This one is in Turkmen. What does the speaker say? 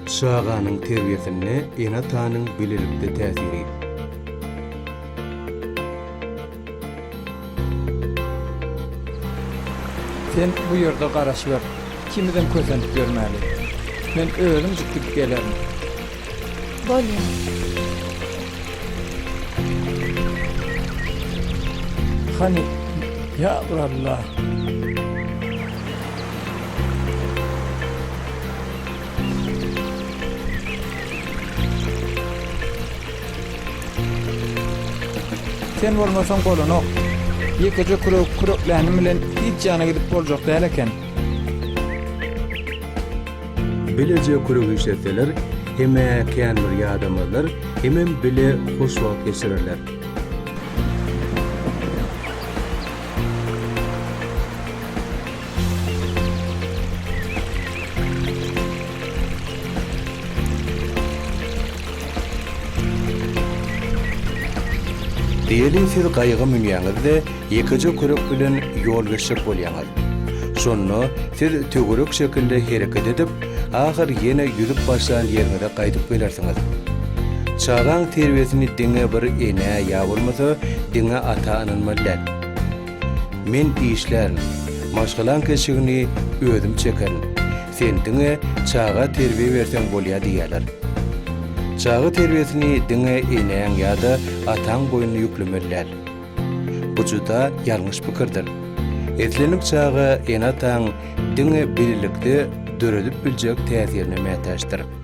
Çaganyň terbiýesinde ene-atanyň bilelikde täsiri. Sen bu ýerde garaşyber, ikimizem kösenip ýörmäli. Men özümjik gidip gelerin. Bolýar. Hany, ýa bir Alla! Sen bolmasaň bolanok. Ýekeje kürek küreklänim bilen hiç ýana gidip boljak däl eken. Bileje kürek işletseler, hem-ä kän bir ýadamazlar, hemem bile hoş wagt geçirerler. Diýeli siz gaýyga münýäňiz-de, ýekeje kürek bilen ýol geçjek bolýaňyz. Şonda siz töwerek şekilde hereket edip, ahyr ýene ýüzüp başlan ýeriňize gaýdyp gelersiňiz. Çagaň terbiýesini diňe bir enä ýa bolmasa diňe ata ynanmaly däl. Men işlärin, maşgalaň keşigini özüm çekerin. Sen diňe çaga terbiýe berseň bolýa diýýärler. Çaga terbiýesini diňe enäň ýa-da ataň boýnuna ýüklemeli däl. Bu juda ýalňyş pikirdir. Islendik çaga ene-ataň diňe bilelikde döredip biljek täsirine mätäçdir.